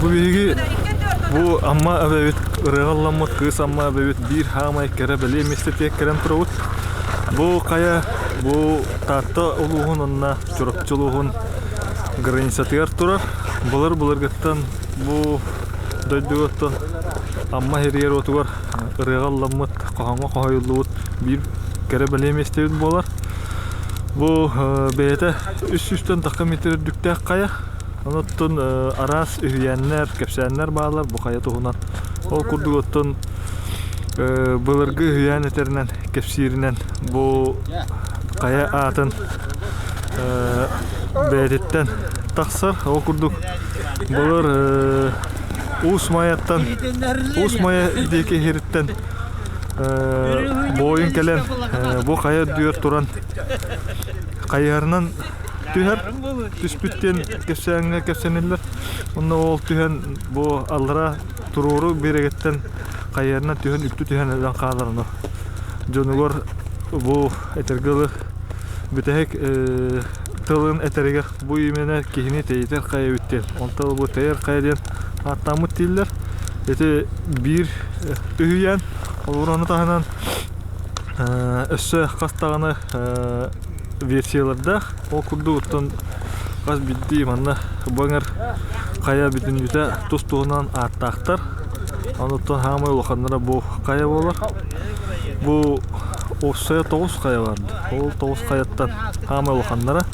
Бу биһиги бу Амма эбэбит ырыаҕа ылламмыт кыыс Амма эбэбит биир хаамай кэрэ бэлиэ миэстэтигэр кэлэн турабыт. Бу хайа бу Таатта улууһун уонна Чурапчы улууһун границатыгар турар. Былыр-былыргыттан бу дойдугуттан Амма сиригэр уотугар ырыаҕа ылламмыт, хоһооҥҥо хоһуйуллубут биир кэрэ бэлиэ миэстэбит буолар. Бу бэйэтэ үс сүүстэн тахха метр үрдүктээх хайа. Онуттан араас үһүйээннэр, кэпсээннэр бааллар бу хайа туһунан. Ол курдук оттон былыргы үһүйээн этэринэн, кэпсииринэн бу хайа аатын бэйэтиттэн тахсар. Ол курдук былыр Уус Майаттан Уус Майа диэки иһириттэн буойун кэлэн бу хайа үрдүгэр туран хайыһарынан түһэр түспүт диэн кэпсээҥҥэ кэпсэниллэр. Онно ол түһэн бу аллара туруору биэрэгиттэн хайыһарынан түһэн үктү түһэн өлөн хаалар ону дьонугар бу этэргэ дылы бүтэһик тылын этэригэр бу именно киһини тэйитэр хайа эбит диэн онтон бу тэйэр хайа диэн ааттааммыт дииллэр. Ити биир үһүйээн олору ону таһынан өссө хас даҕаны версиялардаах. Ол курдук оттон хас биирдии манна бу эҥэр хайа бүтүннүүтэ тус-туһунан ааттаахтар. Онуттан хаамай улаханнара бу хайа буолар. Бу уопсайа тоҕус хайа баар. Ол тоҕус хайаттан хаамай улаханнара.